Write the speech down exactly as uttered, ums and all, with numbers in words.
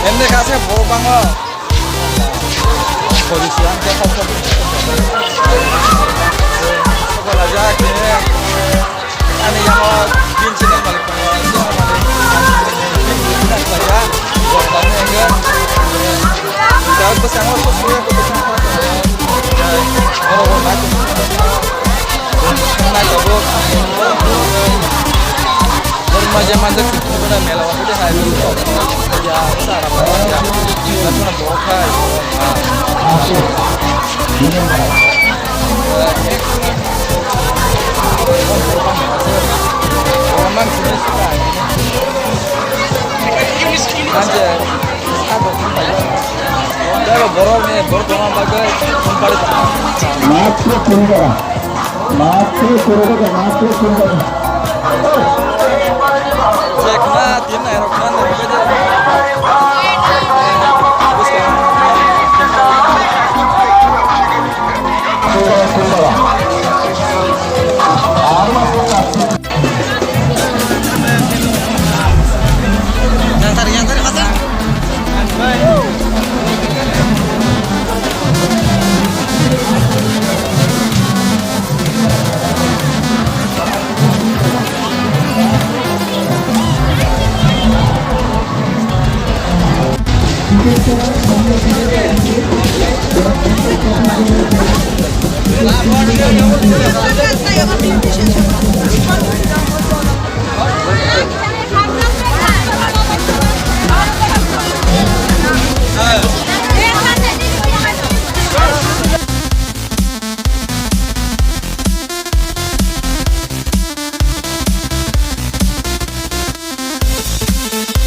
Emne kase borok bango. Ani yango tin chini malik tongo, chini malik. Tin chini malik tongo, borok tangwi hwnwi. Jawai bwskango susuya, borok bo nai tongo. Nai tongo. Borok manja manja kutungna mela o, hwdahai ya, sara manja. Borok hai. Matro kuri bara, matro kuri bara, matro kuri bara.